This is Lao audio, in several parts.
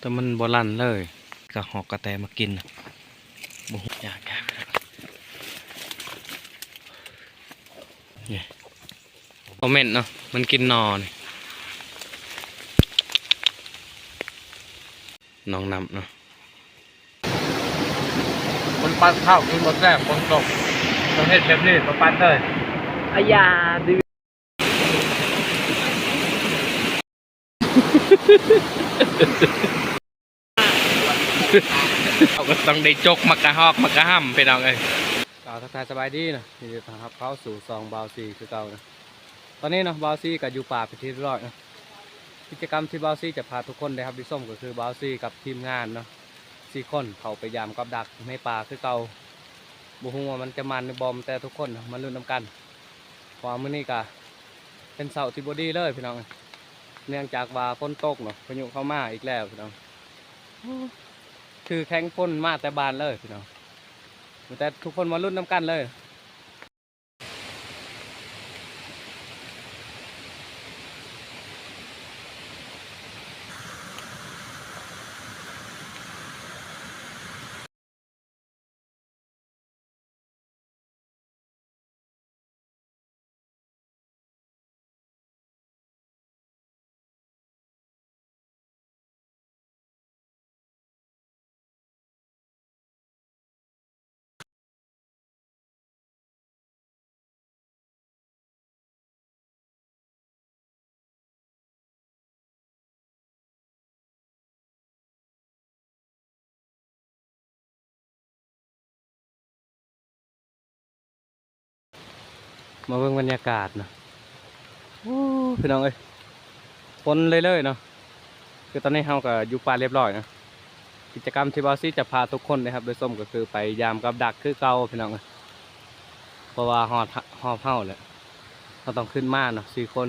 ແຕ່ມັນບໍ່ລັ່ນເລີຍ ກະຮອກກະແຕມາກິນ ບໍ່ຮູ້ ຢາກ ຢາກ ນີ້ ບໍ່ແມ່ນເນາະ ມັນກິນໜໍ່ນີ້ ໜອງນ້ຳເນາະ ມັນປັດເຂົ້າກິນບໍ່ແຊບ ຝົນຕົກ ຕ້ອງເຮັດແບບນີ້ ມາປັດເລີຍ ອາຢາ ເຮົາກໍຕ້ອງໄດ້ຈົກໝາກກະຮອກໝາກກະຫຳ ພີ່ນ້ອງເອີຍ. ກໍທັກທາຍສະບາຍດີເນາະ ຍິນດີຕ້ອນຮັບເຂົ້າສູ່ຊ່ອງບ່າວຊີຄືເກົ່າເນາະ. ຕອນນີ້ເນາະ ບ່າວຊີກໍຢູ່ປ່າເປັນທີ່ຮຽບຮ້ອຍເນາະ. ກິດຈະກຳທີ່ບ່າວຊີຈະພາທຸກຄົນໄດ້ຮັບໄດ້ຊົມ ກໍຄືບ່າວຊີກັບທີມງານເນາະ ສີ່ຄົນເຂົ້າໄປຢາມກັບດັກໃນປ່າຄືເກົ່າ. ບໍ່ຮູ້ວ່າມັນຈະໝັ້ນຫຼືບໍ່ ແຕ່ທຸກຄົນມາລຸ້ນນຳກັນ ເພາະວ່າມື້ນີ້ກະເປັນເຊົ້າທີ່ບໍ່ດີເລີຍພີ່ນ້ອງ ເນື່ອງຈາກວ່າຝົນຕົກເນາະ ພາຍຸເຂົ້າມາອີກແລ້ວພີ່ນ້ອງ. ໂອ້ ຄືແຂງຝົນມາແຕ່ບ້ານເລີຍພີ່ນ້ອງ ມີແຕ່ທຸກຄົນມາລຸ້ນນຳກັນເລີຍ. ມາເບິ່ງບັນຍາກາດເນາະ ໂອ້ ພີ່ນ້ອງເອີຍ ຝົນເລີຍໆເນາະ. ຄືຕອນນີ້ເຮົາກໍຢູ່ປ່າຮຽບຮ້ອຍເນາະ. ກິດຈະກຳທີ່ບ່າວຊີຈະພາທຸກຄົນໄດ້ຮັບໄດ້ຊົມ ກໍຄືໄປຢາມກັບດັກຄືເກົ່າພີ່ນ້ອງເອີຍ ເພາະວ່າຮອດ ຮອບເຮົາແຫຼະ ເຮົາຕ້ອງຂຶ້ນມາເນາະ ສີ່ຄົນ.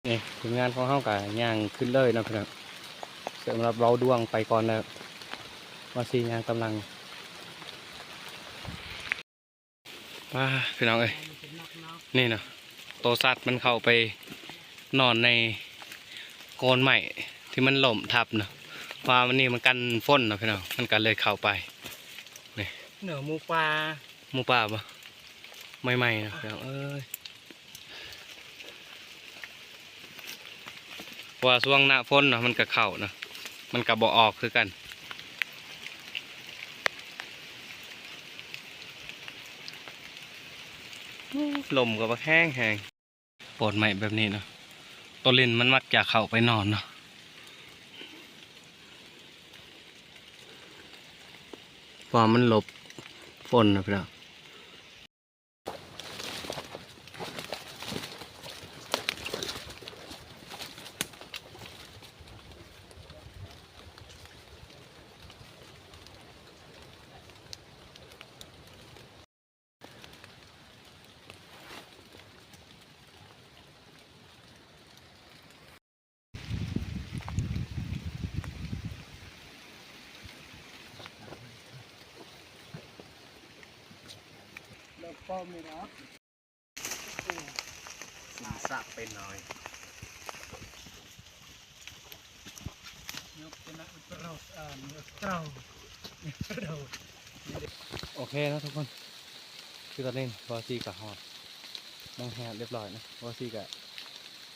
ນີ້ທີມງານຂອງເຮົາກໍຍ່າງຂຶ້ນເລີຍເນາະພີ່ນ້ອງ ສຳລັບເວົ້າດວງໄປກ່ອນແລ້ວ ວ່າຊິຍ່າງຕາມຫຼັງ. ວ້າ ພີ່ນ້ອງເອີຍ ນີ້ເນາະ ໂຕສັດມັນເຂົ້າໄປນອນໃນໂກນໄມ້ທີ່ມັນລົ້ມທັບເນາະ ເພາະວ່າມື້ນີ້ມັນກັນຝົນເນາະພີ່ນ້ອງ ມັນກໍເລີຍເຂົ້າໄປ. ນີ້ ເໜືອໝູປ່າ ໝູປ່າບໍ່? ໃໝ່ໆເນາະພີ່ນ້ອງເອີຍ ເພາະວ່າຊ່ວງໜ້າຝົນເນາະ ມັນກໍເຂົ້າເນາະ ມັນກໍບໍ່ອອກຄືກັນ. ລົມກໍບັກແຮງໆ ໂພດໄມ້ແບບນີ້ເນາະ ໂຕລິນມັນມັກຈະເຂົ້າໄປນອນເນາະ ເພາະວ່າມັນຫຼົບຝົນນະພີ່ນ້ອງ. ໂອເຄເນາະທຸກຄົນ ຄືຕອນນີ້ບ່າວຊີກໍຮອດ ມອງແຮດຮຽບຮ້ອຍເນາະ ບ່າວຊີກະ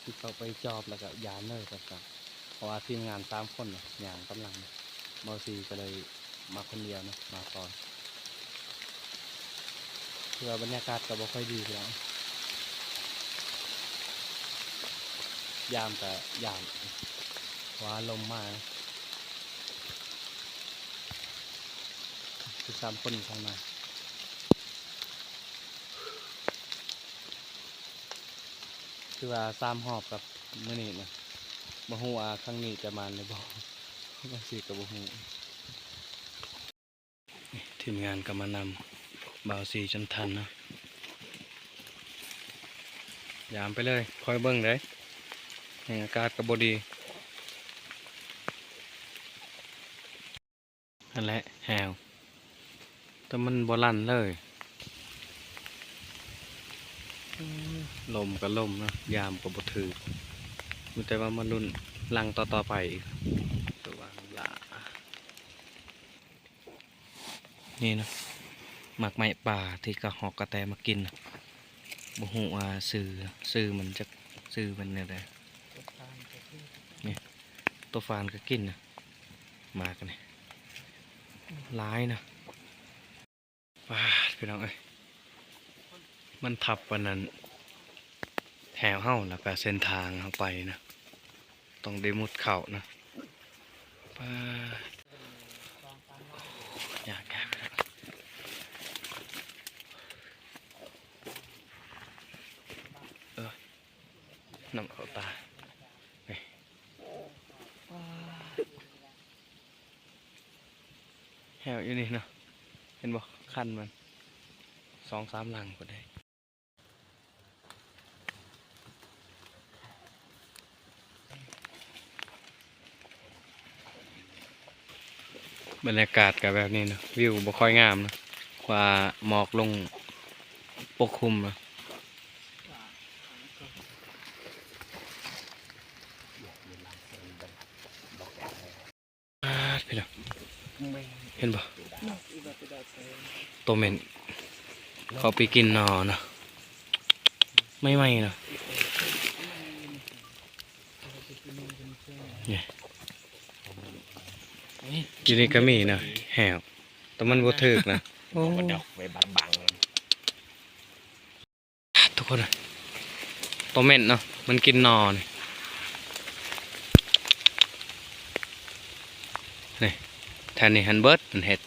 ຊິເຂົ້າໄປຈອບ ແລ້ວກະຢາມເລີຍ ເພາະວ່າທີມງານສາມຄົນເນາະ ຍ່າງຕາມຫຼັງ ບ່າວຊີກະເລີຍມາຄົນດຽວເນາະ ມາກ່ອນ. ຖືວ່າບັນຍາກາດກະບໍ່ຄ່ອຍດີພີ່ນ້ອງ ຢາມກະຢາມ ເພາະວ່າລົມມາ ສິບສາມຄົນຂ້າງໜ້າ. ຖືວ່າສາມຮອບກັບມື້ນີ້ນະ ບໍ່ຮູ້ວ່າຄັ້ງນີ້ຈະໝານຫຼືບໍ່ ຈັ່ງຊີ້ກໍບໍ່ຮູ້. ທີມງານກໍມານຳບ່າວຊີຈົນທັນເນາະ ຢາມໄປເລີຍ ຄອຍເບິ່ງເດີ້ ແຮ່ງອາກາດກໍບໍ່ດີ. ຫັ້ນແຫຼະແຮວ ແຕ່ມັນບໍ່ລັ່ນເລີຍ. ອືມ ລົມກໍລົມເນາະ ຍາມກໍບໍ່ຖືກ ມີແຕ່ວ່າມາລຸ້ນຫຼັງຕໍ່ໆໄປອີກ. ນີ້ເນາະ ໝາກໄມ້ປ່າທີ່ກະຮອກກະແຕມາກິນ ບໍ່ຮູ້ວ່າຊື່ ຊື່ມັນຈັກ ຊື່ມັນແນວໃດ. ນີ້ ໂຕຟານກໍກິນນະ ໝາກນີ້ ຫຼາຍນະ. ປາດ ພີ່ນ້ອງເອີຍ ມັນທັບອັນນັ້ນ ແຖວເຮົາ ແລ້ວກະເສັ້ນທາງເຮົາໄປນະ ຕ້ອງໄດ້ມຸດເຂົ້ານະ. ປາດ ຍາກ ຍາກ ເອີ ນ້ຳເຂົ້າຕາ ນີ້ ປາດ. ແຫ້ວຢູ່ນີ້ເນາະ ເຫັນບໍ່ ຄັນມັນ ສອງສາມຫຼັງພຸ້ນເດ້. ບັນຍາກາດກໍແບບນີ້ເນາະ ວິວບໍ່ຄ່ອຍງາມເນາະ ວ່າໝອກລົງປົກຄຸມເນາະ. ປາດ ພີ່ນ້ອງ ເຫັນບໍ່ ໂຕເມັ້ນ ເຂົາໄປກິນໜໍ່ເນາະ ໃໝ່ໆເນາະ. ນີ້ ຢູ່ນີ້ກໍມີເນາະ ແຫ້ວ ແຕ່ມັນບໍ່ຖືກນະ. ໂອ້ ດອກໄວ້ບັງໆ ທຸກຄົນ ໂຕເມັ້ນເນາະ ມັນກິນໜໍ່ນີ້ ນີ້ ແຖວນີ້ຫັ້ນເບິດ ມັນເຮັດ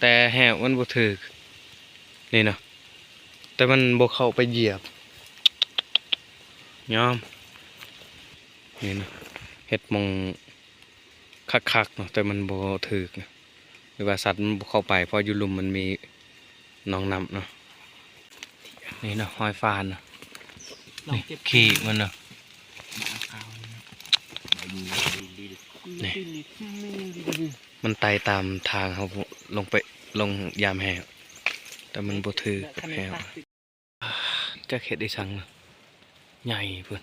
ແຕ່ແຫ້ວມັນບໍ່ຖືກ ນີ້ເນາະ ແຕ່ມັນບໍ່ເຂົ້າໄປຢຽບ ຍອມ ນີ້ເນາະ ເຮັດໝ່ອງຄັກໆເນາະ ແຕ່ມັນບໍ່ຖືກນະ. ຫຼືວ່າສັດມັນບໍ່ເຂົ້າໄປ ເພາະຢູ່ລຸ່ມມັນມີໜອງນ້ຳເນາະ. ນີ້ເນາະ ຮອຍຟານເນາະ ນີ້ ຂີ້ມັນເນາະ ນີ້ ມັນໄຕ່ຕາມທາງເຮົາລົງໄປ ລົງຢາມແຫ້ວ ແຕ່ມັນບໍ່ຖືກກັບແຫ້ວ. ຈັກເຮັດອີ່ສັງ ໃຫຍ່ພຸ້ນ.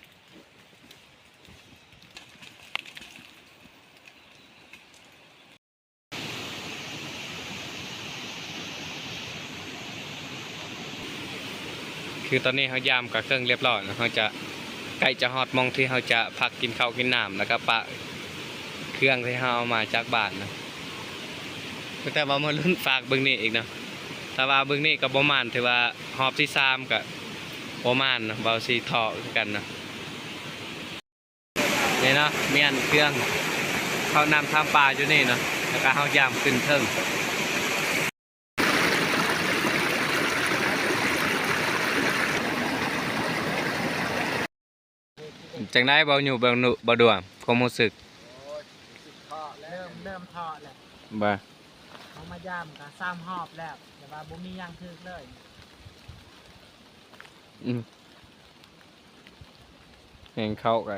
ຄືຕອນນີ້ເຮົາຢາມກະເຄິ່ງລຽບຮ້ອຍແລ້ວ ເຮົາຈະ ໃກ້ຈະຮອດໝ່ອງທີ່ເຮົາຈະພັກກິນເຂົ້າກິນນ້ຳ ແລ້ວກະປະເຄື່ອງທີ່ເຮົາເອົາມາຈາກບ້ານນະ. ແຕ່ວ່າມາລຸ້ນຟາກເບິ່ງນີ້ອີກເນາະ ຖ້າວ່າເບິ່ງນີ້ກໍບໍ່ໝານ ຖືວ່າຮອບທີສາມກໍບໍ່ໝານເນາະ ເວົ້າຊິທໍຄືກັນເນາະ. ນີ້ເນາະ ມ້ຽນເຄື່ອງເຂົ້ານ້ຳທຳປາຢູ່ນີ້ເນາະ ແລ້ວກໍເຮົາຢາມຂຶ້ນເທິງ. ຈັ່ງໃດ ເວົ້າຢູ່ ເບິ່ງດູ ບໍ່ດວງ ຄວາມຮູ້ສຶກ? ໂອ້ຍ ຮູ້ສຶກທໍ້ແລ້ວ ເລີ່ມ ເລີ່ມທໍ້ແລ້ວ ບໍ່ ເຮົາມາຢາມກໍສາມຮອບແລ້ວ ແຕ່ວ່າບໍ່ມີຫຍັງຖືກເລີຍ. ອືມ ແຮງເຂົ້າໄກ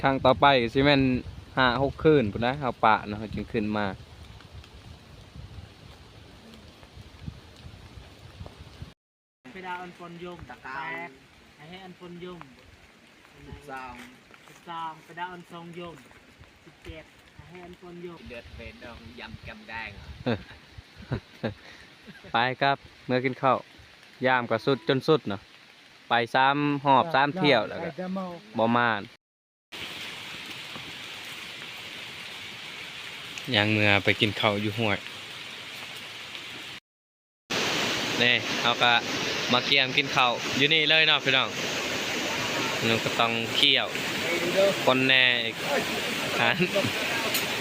ຄັ້ງຕໍ່ໄປກໍຊິແມ່ນຫ້າຫົກຄືນພຸ້ນນະ ເຮົາປະເນາະ ເຮົາຈຶ່ງຂຶ້ນມາ. ເວລາອັນຝົນຍົມ ຕະການ ໃຫ້ອັນຝົນຍົມ ສິບສອງ ສິບສອງ ເວລາອັນສອງຍົມ ສິບເຈັດ ໃຫ້ອັນຝົນຍົມ ເລືອດເປັນດອກ ຢຳກຳແດງ. ໄປກັບ ເມືອກິນເຂົ້າ ຢາມກໍສຸດຈົນສຸດເນາະ ໄປສາມຮອບ ສາມທ່ຽວ ແລ້ວກໍບໍ່ມາ. ຍ່າງເມືອໄປກິນເຂົ້າຢູ່ຫ້ວຍ. ນີ້ ເຮົາກະມາກຽມກິນເຂົ້າຢູ່ນີ້ເລີຍເນາະພີ່ນ້ອງ. ມັນກໍຕ້ອງຄ້ຽວ ຄົນແນ່ອີກ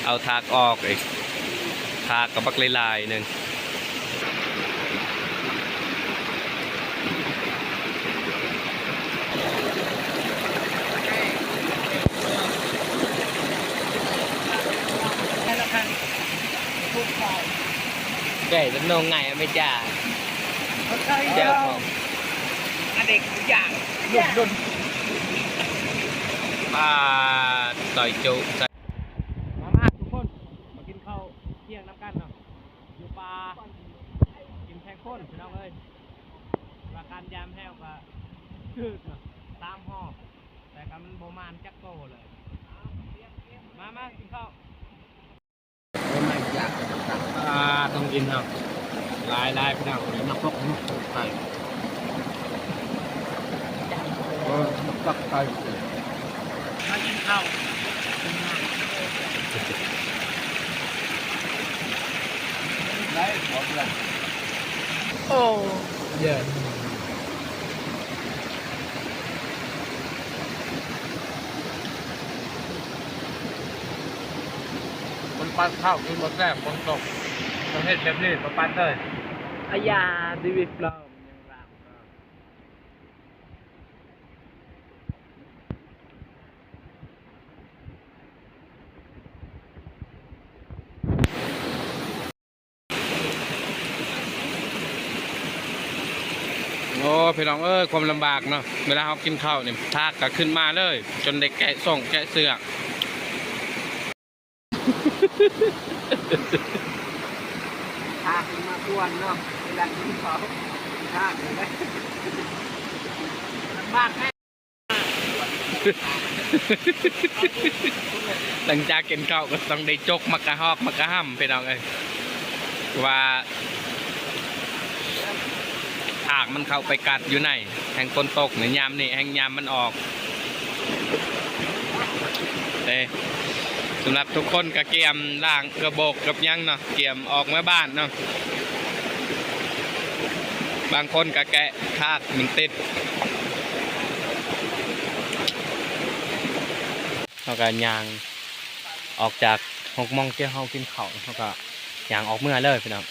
ເອົາຖາກອອກອີກ. ຜາກກະບັກຫຼາຍໆໜຶ່ງ. ໄດ້ຈຳນວນໄງແມ່ຈ້າ. ເຈົ້າຂອງ ອັນເດັກຢ່າງ ລຸ້ນໆ ປາດ ຊອຍຈຸ ມາ ມາທຸກຄົນ ມາກິນເຂົ້າ ບໍ່ມານຈັກໂຕເລີຍ. ມາ ມາກິນເຂົ້າ. ອ່າ ຕ້ອງກິນເນາະ ຫຼາຍໆ ພີ່ນ້ອງ. ນ້ຳຕົກ ນ້ຳຕົກໄກ່ ເອີ ນ້ຳຕົກໄກ່ ມາກິນເຂົ້າ. ໂອ້ ເຢັນ. ມັນປັດເຂົ້າກິນບໍ່ແຊບ ຝົນຕົກ ປະເທດແບບນີ້ບໍ່ປັດເລີຍ. ອາຢາ ຊີວິດເຮົາຍັງລາວ. ໂອ້ ພີ່ນ້ອງເອີຍ ຄວາມລຳບາກເນາະ ເວລາເຮົາກິນເຂົ້ານີ້ ທາກກໍຂຶ້ນມາເລີຍ ຈົນໄດ້ແກະຊ່ອງແກະເຊືອກ. ທາກມາກວນເນາະ ເວລາກິນເຂົ້າ ທາກເລີຍ ລຳບາກແທ້. ຫຼັງຈາກກິນເຂົ້າກໍຕ້ອງໄດ້ຈົກໝາກກະຮອກໝາກກະຫຳ ພີ່ນ້ອງເອີຍ ວ່າ ທາກມັນເຂົ້າໄປກັດຢູ່ໃນ ແຮ່ງຝົນຕົກນີ້ ຍາມນີ້ແຮ່ງຍາມມັນອອກເດ້. ສຳລັບທຸກຄົນກໍກຽມລ້າງເກືອບໂບກເກືອບຫຍັງເນາະ ກຽມອອກເມືອບ້ານເນາະ. ບາງຄົນກໍແກະທາກມັນຕິດ. ເຮົາກໍຍ່າງອອກຈາກຫົກໂມງ ທີ່ເຮົາກິນເຂົ້າ ເຮົາກໍຍ່າງອອກເມືອເລີຍພີ່ນ້ອງ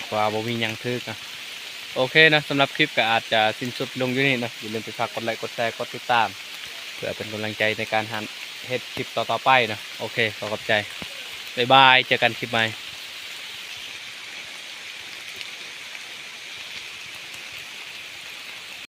ເພາະວ່າບໍ່ມີຫຍັງຖືກເນາະ. ໂອເຄເນາະ ສຳລັບຄລິບກໍອາດຈະສິ້ນສຸດລົງຢູ່ນີ້ເນາະ. ຢ່າລືມໄປຝາກກົດໄລ ກົດແຊ ກົດຕິດຕາມ ເພື່ອເປັນກຳລັງໃຈໃນການຫາເຮັດຄລິບຕໍ່ໆໄປເນາະ. ໂອເຄ ຂໍຂອບໃຈ ບາຍບາຍ ເຈີກັນຄລິບໃໝ່.